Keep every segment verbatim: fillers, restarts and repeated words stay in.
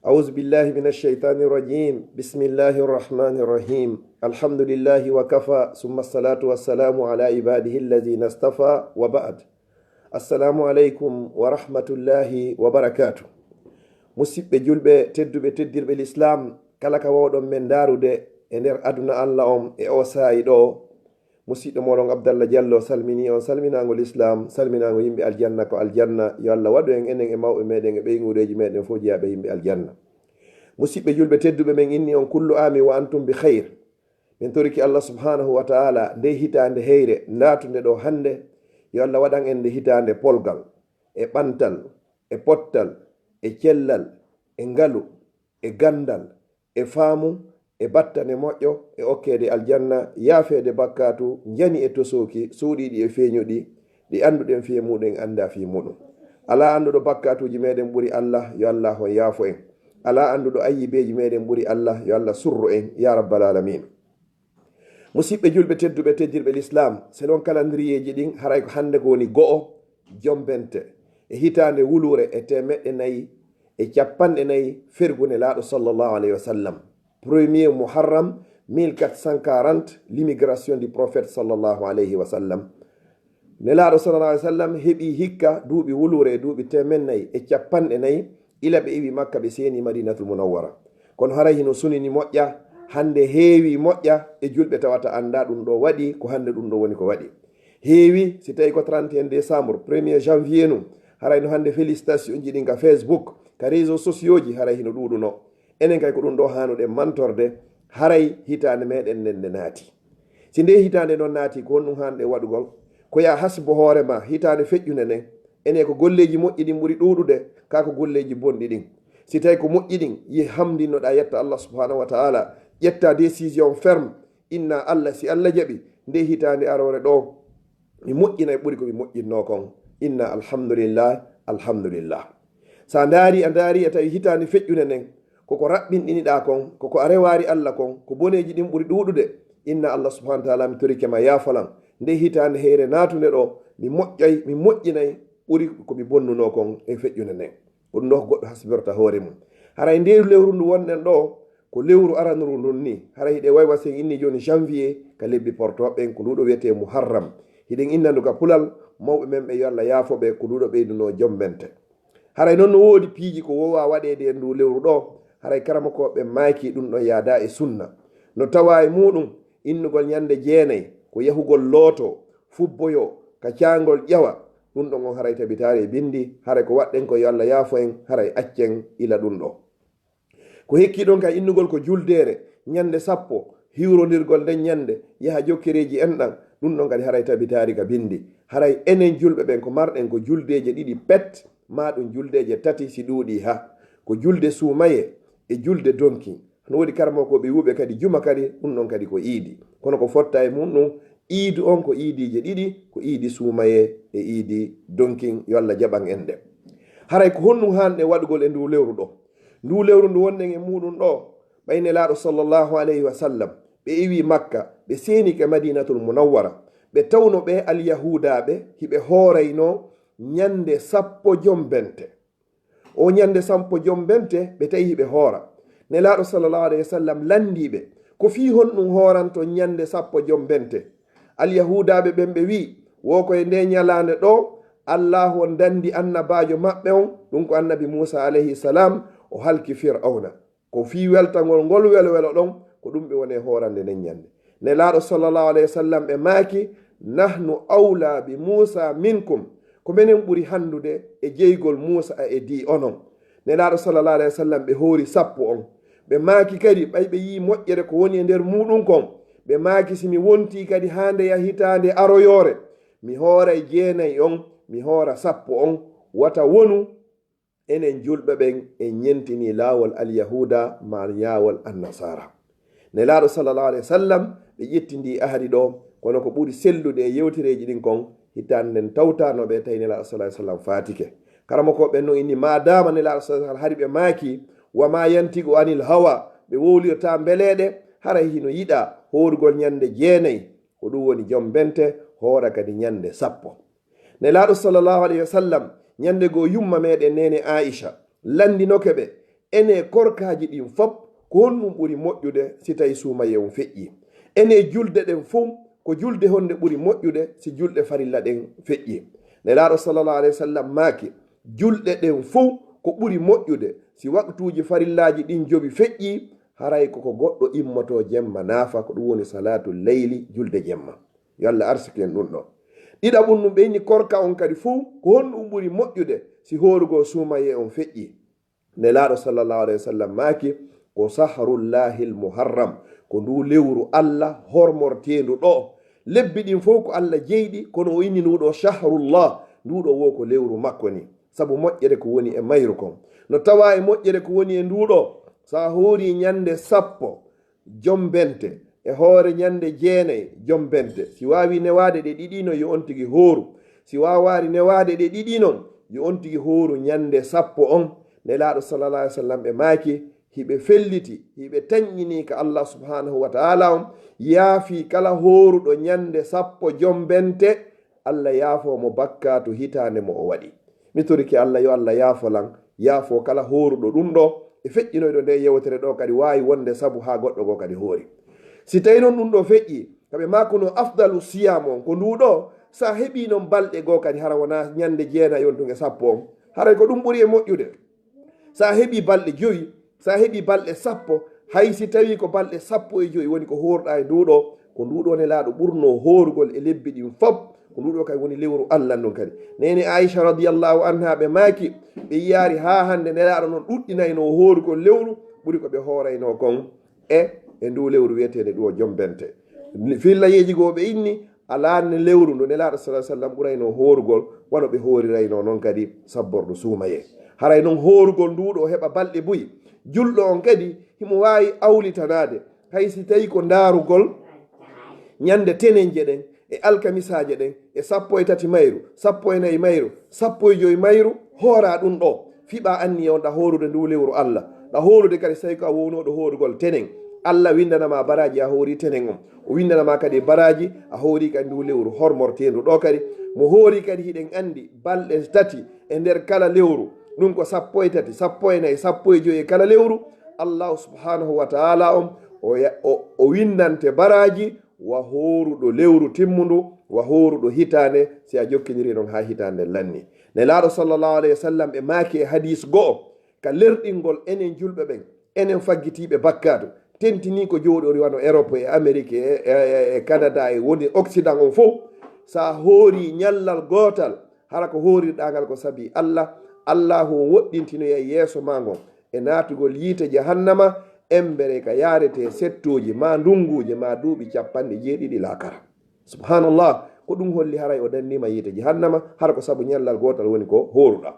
أعوذ بالله من الشيطان الرجيم. بسم الله الرحمن الرحيم. الحمد لله وكفى، ثم الصلاة والسلام على عباده الذين اصطفى، وبعد. السلام عليكم ورحمة الله وبركاته. Musidɓe julɓe tedduɓe, teddirɓe Lislaam, kala ka wawɗon men ndaarude e nder aduna Allah on e o saa'i ɗo, musiɗɗo moɗon Abdallah Diallo salmini on salminaango Lislaam, salminaango yimɓe aljanna. Ko aljanna, yo Allah waɗu en enen e mawɓe meɗen e ɓeynguureeji meɗen fof jeyaaɓe yimɓe aljanna. Musidɓe julɓe tedduɓe, men inni on kullu aami wa antum bi khayr. Min toriki Allah subhanahu wa ta'ala nde hitaande heyre ndatunde ɗo hannde, yo Allah waɗan en nde hitaande polgal, e ɓantal, e pottal, e cellal, e ngalu, e ganndal, e faamu, e battane moƴƴo, e okkeede aljanna, yaafeede bakkaatu, njani e tosooki, suuɗiiɗi e feeñuɗi, ɗi annduɗen fii muɗum, en anndaa fii muɗum. Alaa annduɗo bakkaatuuji meɗen ɓuri Allah, yo Allah on yaafo en. Alaa annduɗo ayyibeeji meɗen ɓuri Allah, yo Allah surru en, ya rabbal alamin. Musidɓe julɓe tedduɓe, teddirɓe Lislaam, selon calendrier ji ɗin, haray ko hannde ko woni go'o jombente e hitaande wuluure e teemeɗɗe nayi e capanɗe nayi fergu Nelaaɗo sallallahu alayhi wa sallam, premier Muharram mille quatre cent quarante, l'immigration du prophète sallallahu alayhi wa sallam. Nelaaɗo sallallahu alayhi wa sallam heɓi hikka duuɓi wuluure e duuɓi teemeɗɗe nayi e capanɗe nayi ila ɓe iwi Makka, ɓe seeni Madinatul Munawwara. Kono haray hino sunini moƴƴa, hannde heewi moƴƴa e julɓe tawata anndaa ɗum ɗo waɗi, ko hannde ɗum ɗo woni ko waɗi. Heewi, si tawi ko trente et un décembre, premier janvier nu, haray no hannde félicitation ji ɗin ka Facebook, ka réseaux sociaux ji, haray hino ɗuuɗuno. Enen kay ko ɗum ɗo haanuɗen mantorde, haray hitaande meɗen nden nde naati. Si nde hitaande non naati, ko honɗum haanɗen waɗugol? Ko ya hasibo hoore ma, hitaande feƴƴunde nden, enen ko golleeji moƴƴi ɗin ɓuri ɗuuɗude, ka ko golleeji bonɗi ɗin. Si tawi ko moƴƴi ɗin, ye hamdinnoɗaa, yetta Allah subhanahu wa ta'ala, ƴetta décision ferme, inna Allah, si Allah jaɓi, nde hitaande aroore ɗo, mi moƴƴinay ɓuri ko mi moƴƴinnoo kon. Inna alhamdulillah, alhamdulillah. Sa ndaari, a ndaari, a tawi hitaande feƴƴunde nden, koko raɓɓinɗiniɗaa kon, koko a rewaari Allah kon, ko boneeji ɗin ɓuri ɗuuɗude. Inna Allah subhanahu wa ta'ala, mi torike ma yaafalan. Nde hitaande heyre naatunde ɗo, mi moƴƴay, mi moƴƴinay ɓuri ko mi bonnunoo kon e feƴƴunde nden. Ko ɗum ɗo ko goɗɗo hasbirta hoore mum. Haray ndeeru lewru ndu wonɗen ɗo, ko lewru aranuru ndun ni. Haray hiɗen waywa sen inni jooni janvier, ka lebbi portooɓe ɓen, ko ndu ɗo wiyetee Muharram. Hiɗen inna ndu ka pulal, mawɓe men ɓe, yo Allah yaafo ɓe, ko ndu ɗo ɓeydunoo jombente. Haray non no woodi piiji ko woowa waɗeede e ndu lewru ɗo, haray karamokooɓe maaki ɗum ɗon yaadaa e sunna. No tawaa e muuɗum innugol ñande jeenay ko yahugol looto, fubboyo, ka caangol ƴawa, ɗum ɗon on haray tabitaare e binndi, haray ko waɗɗen ko yo Allah yaafo en, haray accen ila ɗum ɗo. Ko hekkii ɗon ka innugol ko juldeere, ñande sappo, hiwrondirgol nden ñande, yaha jokkereeji en ɗan, ɗum ɗon kadi haray tabitaari ka binndi. Haray enen julɓe ɓen ko marɗen ko juldeeje ɗiɗi pet, maa ɗum juldeeje tati si ɗuuɗii ha. Ko julde suumaye e julde donki. No woodi karamokooɓe wi'uɓe kadi juma kadi, ɗum ɗon kadi ko iidi. Kono ko fotta e mum ɗum, iidu on ko iidiije ɗiɗi, ko iidi suumaye e iidi donkin, yo Allah jaɓan en nde. Haray ko honɗum haanɗen waɗugol e ndu lewru ɗo? Ndu lewru ndu wonɗen e muuɗum ɗo, ɓay Nelaaɗo sallallahu alayhi wa sallam, ɓe iwi Makka, ɓe seenike Madinatul Munawwara, ɓe tawno ɓe Alyahuudaaɓe hiɓe hooraynoo ñande sappo jombente. O ñande sappo jombente, ɓe tawi hiɓe hoora. Nelaaɗo sallallahu alayhi wa sallam lanndii ɓe, ko fii honɗum hooranton ñande sappo jombente? Alyahuudaaɓe ɓen ɓe wi'i, wo ko e nde ñalaande ɗo, Allaahu on danndi annabaajo maɓɓe on, ɗum ko annabi Muusa alayhi salam, o halki Fir'awna. Ko fii weltangol ngol welwelo ɗon, ko ɗum ɓe woni e hoorande nden ñande. Nelaaɗo sallallahu alayhi wa sallam ɓe maaki, "Nahnu awla bi Muusa minkum." Ko menen ɓuri hanndude e jeygol Muusa e dii onon. Nelaaɗo sallallahu alayhi wa sallam ɓe hoori sappo on. Ɓe maaki kadi, ɓay ɓe yi'i moƴƴere ko woni e nder muuɗum kon, ɓe maaki, "Si mi wontii kadi haa ndeya hitaande aroyoore, mi hooray jeenay on, mi hoora sappo on, wata wonu enen julɓe ɓen en ñentinii laawol Alyahuuda maa ñaawol Annasaara." Nelaaɗo sallallahu alayhi wa sallam, ɓe ƴettindii ahadi ɗo, kono ko ɓuri sellude e yewtereeji ɗin kon, hitaande nden tawtaano ɓe, tawi Nelaaɗo sallallahu alayhi wa sallam faatike. Karamokooɓe ɓen no inni, maadaama Nelaaɗo sallallahu alayhi wa sallam hari ɓe maaki, "Wa ma yantiqu anil hawa," ɓe wowlirtaa mbeleeɗe, haray hino yiɗaa hoorugol ñande jeenay, ko ɗum woni jombente, hoora kadi ñande sappo. Nelaaɗo sallallahu alayhi wa sallam, ñande goo yumma meɗen neene Aisha lanndinoke ɓe, Ene korkaaji ɗin fop, ko honɗum ɓuri moƴƴude si tawi suumaye on feƴƴii? Ene julde ɗen fow, ko julde honde ɓuri moƴƴude si julɗe farilla ɗen feƴƴii? Nelaaɗo sallallahu alayhi wa sallam maaki, julɗe ɗen fow ko ɓuri moƴƴude si waqtuuji farillaaji ɗin jowi feƴƴii, haray ko ko goɗɗo immotoo jemma naafa, ko ɗum woni salaatul leyli, julde jemma. Yo Allah arsike en ɗum ɗo. Ɗiɗaɓun ɗum ɓe inni korka on kadi fow, ko honɗum ɓuri moƴƴude si hoorugol suumaye on feƴƴii? Nelaaɗo sallallahu alayhi wa sallam maaki, ko sahrullahil muharram, ko ndu lewru Allah hormorteendu ɗo. Lebbi ɗin fow ko Allah jeyɗi, kono o inni ndu ɗo shahrullah, ndu ɗo wo ko lewru makko ni. Sabu moƴƴere ko woni e mayru kon. No tawa e moƴƴere ko woni e ndu ɗo, sa hoori ñande sappo, jombente, e hoore ñande jeenay, jombente. Si waawi newaade ɗe ɗiɗi non, yo on tigi hooru. Si waawaari newaade ɗe ɗiɗi non, yo on tigi hooru ñande sappo on. Nelaaɗo sallallahu alayhi wa sallam ɓe maaki, hiɓe felliti, hiɓe tanƴini ka Allah subhanahu wa ta'ala on, yaafi kala hooruɗo ñande sappo jombente, Allah yaafoo mo bakkaatu hitaande mo o waɗi. Mi torike Allah, yo Allah yaafo lan, yaafo kala hooruɗo ɗum ɗo, e feƴƴinoyɗo nde yewtere ɗo kadi waawi wonde sabu haa goɗɗo goo kadi hoori. Si tawi non ɗum ɗo feƴƴi, ka ɓe maakuno afdalu siyam on, ko ndu ɗo, sa heɓi non balɗe goo kadi, hara wona ñande jeenay on tun e sappo on, haray ko ɗum ɓuri e moƴƴude. Sa heɓi balɗe jowi, sa heɓi balɗe sappo, hay si tawi ko balɗe sappo e jowi woni ko hoorɗa e ndu ɗo, ko ndu ɗo Nelaaɗo ɓurno hoorugol e lebbi ɗin fop, ko ndu ɗo kay woni lewru Allah ndun kadi. Neene Aisha radiyallahu anha ɓe maaki, ɓe yiyaari haa hande Nelaaɗo non ɗuɗɗinayno hoorugol lewru ɓuri ko ɓe hoorayno kon e, e ndu lewru wi'eteende ɗo jombente. Fillayeeji goo ɓe inni, alaa ne lewru ndu Nelaaɗo sallallahu alayhi wa sallam ɓurayno hoorugol, wano ɓe hoorirayno non kadi sabbordu suumaye. Haray non hoorugol ndu ɗo heɓa balɗe buy. Julɗo on kadi himo waawi awlitanaade, hay si tawi ko ndaarugol ñande tenenje ɗen, e alkamisaaje ɗen, e sappo e tati mayru, sappo e nayi mayru, sappo e jowi mayru, hoora ɗum ɗo. Fiɓa anniya on ɗa hoorude ndu lewru Allah, ɗa hoorude kadi si tawi ko a wownooɗo hoorugol tenen. Allah winndana ma baraaji a hoori tenen on. O winndana ma kadi baraaji a hoori kadi ndu lewru hormorteendu ɗo kadi. Mo hoori kadi hiɗen anndi balɗe tati e nder kala lewru. Ɗum ko sappo e tati, sappo e nayi, sappo e jowi e kala lewru. Allahu subhanahu wa ta'ala on, o ya-, o, o winndante baraaji wa hooruɗo lewru timmundu, wa hooruɗo hitaande, si a jokkiniri ɗon haa hitaande lanni. Nelaaɗo sallallahu alayhi wa sallam ɓe maaki e hadiis go'o, ka lerɗingol enen julɓe ɓen, enen faggitiiɓe bakkaatu, tentinii ko jooɗori wano Europe e Amérique e, e, e, e Canada e woni Occident on fof, sa hoori ñallal gootal, hara ko hoorirɗaa ngal ko sabi Allah, Allahu on woɗɗintinoyay yeeso maa ngon e naatugol yiite jahannama, embere ka yaarete settooji, ma ndunguuje, ma duuɓi capanɗe jeeɗiɗi laakara. Subhanallah, ko ɗum holli haray o danniima yiite jahannama, hara ko sabu ñallal gootal woni ko hooruɗaa.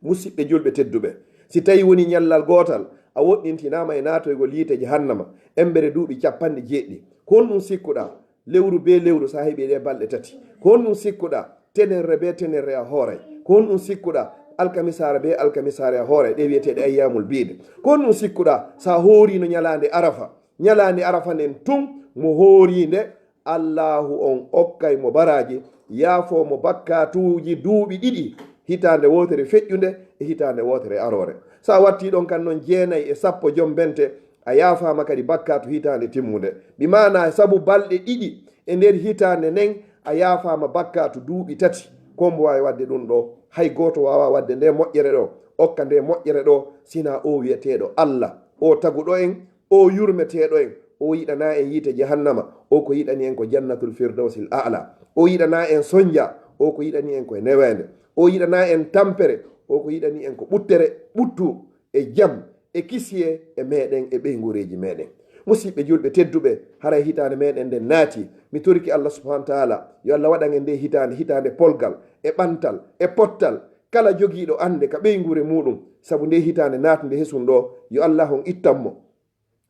Musiɓɓe julɓe tedduɓe, si tawi woni ñallal gootal, a woɗɗintinaama e naatoygol yiite jahannama, embere duuɓi capanɗe jeeɗiɗi. Ko honɗum sikkuɗaa? Lewru be lewru, sa heɓi ɗe balɗe tati. Ko honɗum sikkuɗaa? Tenerre be tenerre a hooray. Ko honɗum sikkuɗaa? Alkamisaare be alkamisaare a hooray. Ɗe wi'eteeɗe ayyaamul biid. Ko honɗum sikkuɗaa? Sa hooriino ñalaande Arafa. Ñalaande Arafa nden tun, mo hooriinde, Allahu on okkay mo baraaji, yaafo mo bakkaatuuji duuɓi ɗiɗi, hitaande wootere feƴƴunde e hitaande wootere aroore. Sa watti ɗon kan non jeenay e sappo jombente, a yaafaama kadi bakkaatu hitaande timmunde. Bi maana sabu balɗe ɗiɗi e nder hitaande nden, a yaafaama bakkaatu duuɓi tati. Ko mbo waawi waɗde ɗum ɗo? Hay gooto waawaa waɗde nde moƴƴere ɗo, okka nde moƴƴere ɗo, sinaa o wi'eteeɗo Allah, o taguɗo en, o yurmeteeɗo en, o yiɗanaa en yiite jahannama, o ko yiɗani en ko jannatul firdawsil a'la. O yiɗanaa en sonja, o ko yiɗani en ko e neweende. O yiɗanaa en tampere, o ko yiɗani en ko ɓuttere, ɓuttu e jam e kisiye e meɗen e ɓeynguureeji meɗen. Musiɓɓe julɓe tedduɓe, haray hitaande meɗen nden naati. Mi torike Allah subhanahu wa ta'ala, yo Allah waɗan en nde hitaande, hitaande polgal, e ɓantal, e pottal. Kala jogiiɗo annde ka ɓeynguure muɗum, sabu nde hitaande naatunde hesun ɗo, yo Allah on ittan mo.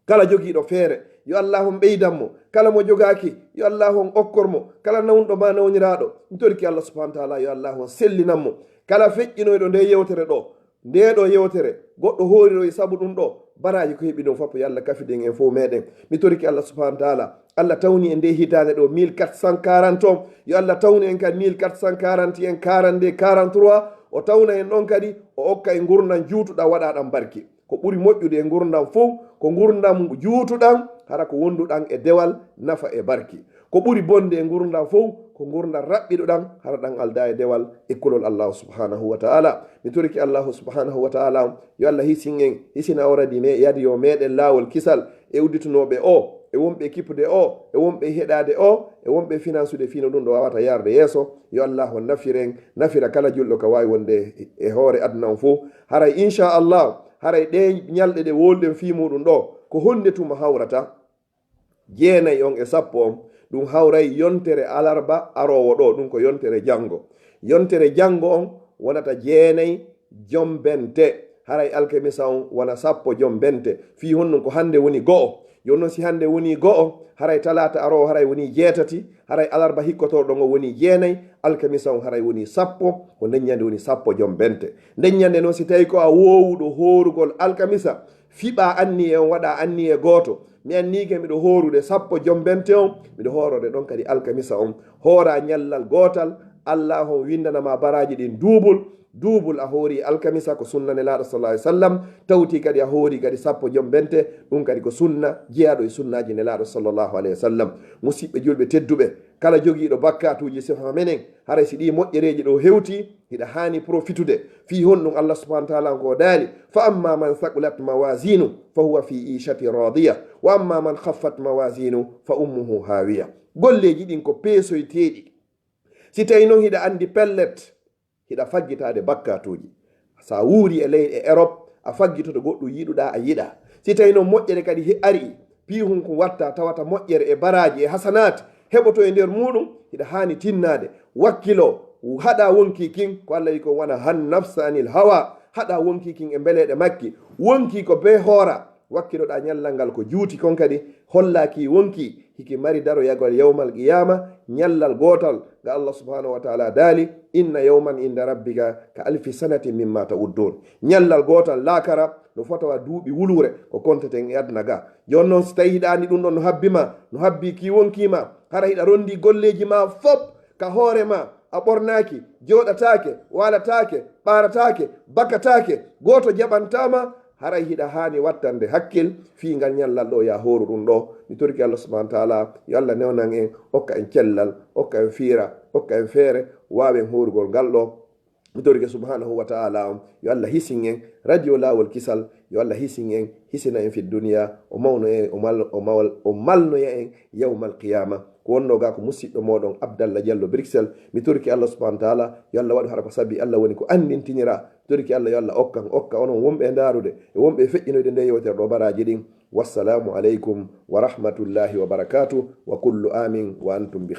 Kala jogiiɗo feere, yo Allah on ɓeydan mo. Kala mo jogaaki, yo Allah on okkor mo. Kala nawnuɗo ma nawniraaɗo, mi torike Allah subhanahu wa ta'ala, yo Allah on sellinan mo. Kala feƴƴinoyɗo nde yewtere ɗo, nde ɗo yewtere, goɗɗo hooriroyi sabu ɗum ɗo, baraaji ko heɓi ɗum fof, yo Allah kafiden en fof meɗen. Mi torike Allah subhanahu wa ta'ala, Allah tawni en nde hitaande ɗo mille quatre cent quarante on, yo Allah tawnu en kadi mille quatre cent quarante et un, quarante-deux, quarante-trois, o tawna en ɗon kadi, o okka en ngurndan juutuɗan waɗaɗan barki. Ko ɓuri moƴƴude e ngurndam fof, ko ngurndam juutuɗam, hara ko wonduɗam e dewal, nafa e barki. Ko ɓuri bonde e ngurndam fof, ko ngurndam raɓɓiɗuɗam, hara ɗam aldaa e dewal e kulol Allahu subhanahu wa ta'ala. Mi torike Allahu subhanahu wa ta'ala, yo Allah hisin en, hisina o radi me, yadi yo meɗen laawol kisal e udditunooɓe o, e wonɓe kippude o, e wonɓe heɗaade o, e wonɓe finansude fii no ɗum ɗo wawata yarde yeeso. Yo Allah on nafiren, nafira kala julɗo ka waawi wonde e hoore aduna on fof. Haray, inchallah, haray ɗe ñalɗe ɗe wowluɗen fii muɗum ɗo, ko honde tuma hawrata? Jeenay on e sappo on, ɗum hawray yontere alarba aroowo ɗo, ɗum ko yontere janngo. Yontere janngo on wonata jeenay jombente, haray alkamisa on wona sappo jombente. Fii honɗum? Ko hannde woni go'o. Jooni non, si hannde woni go'o, haray talaata aroowo haray woni jeetati, haray alarba hikkotooɗo on woni jeenay, alkamisa on haray woni sappo, ko nden ñande woni sappo jombente. Nden ñande non, si tawi ko a woowuɗo hoorugol alkamisa, fiɓa anniye on, waɗa anniye gooto. Mi anniike miɗo hoorude sappo jombente on, miɗo hoorode ɗon kadi alkamisa on. Hoora ñallal gootal, Allah on windana ma baraaji ɗin duubul, duubul a hoori alkamisa ko sunna Nelaaɗo sallallahu alaihi wasallam, tawti kadi a hoori kadi sappo jombente, ɗum kadi ko sunna, jeyaaɗo e sunnaaji Nelaaɗo sallallahu alaihi wasallam. Musidɓe julɓe tedduɓe, kala jogiiɗo bakkatuuji sifa menen, haray si ɗii moƴƴereeji ɗo hewti, hiɗa haani profitude. Fii honɗum? Allah subhanahu wa ta'ala ko daali, "Fa amma man thaqulat mawazinu, fa huwa fi ishati radiya, wa amma man khaffat mawazinu, fa ummuhu hawiya." Golleeji ɗin ko peesoyteeɗi. Si tawi non hiɗa anndi pellet, hiɗa faggitaade bakkatuuji. Sa wuuri e leyɗe Europe, a faggitoto goɗɗum yiɗuɗa, a yiɗa. Si tawi non moƴƴere kadi he ari, piihun ko watta tawata moƴƴere e baraaji e hasanaat heɓoto e nder muɗum, hiɗa haani tinnaade. Wakkilo, haɗa wonki kin, ko Allah wi ko wona han nafsa anil hawa, haɗa wonki kin e mbeleɗe makki. Wonki ko be hoora, wakkiloɗa ñallal ngal ko juuti kon kadi, hollaki wonki hiki mari daroyagol yawmal qiyama, ñallal gootal nga Allah subhanahu wa ta'ala daali, "Inna yawman inda rabbika ka alfi sanatin mimma ta'uddun." Ñallal gootal laakara no fotawa duuɓi wulure ko konteten e aduna ga. Jooni non, si tawi hiɗa anndi ɗum ɗon no habbi ma, no habbi ki wonki ma, hara hiɗa rondi golleeji ma fop ka hoore ma, a ɓornaaki, jooɗataake, waalataake, ɓaarataake, bakataake, gooto jaɓantaama, haray hiɗa haani wattande hakkil fii ngal ñallal ɗo, ya hooru ɗum ɗo. Mi torike Allah subhanahu wa ta'ala, yo Allah newnan en, okka en cellal, okka en fiira, okka en feere, waawen hoorugol ngal ɗo. Mi torike subhanahu wa ta'ala on, yo Allah hisin en radio Laawol Kisal, yo Allah hisin en, hisina en fi duniya, o mawno en, o mal-, o mal-, o malnoya en yawmal qiyama. Ko wonno ga ko musiɗɗo moɗon Abdallah Diallo Bruxelles. Mi torike Allah subhanahu wa ta'ala, yo Allah waɗu hara ko sabi Allah woni ko anndintinira. Mi torike Allah, yo Allah okkan, okka onon wonɓe e ndaarude, e wonɓe e feƴƴinoyde nde yewtere ɗo baraaji ɗin. Wassalamu aleykum wa rahmatullahi wa barakatuh, wa kullu amin wa antum bi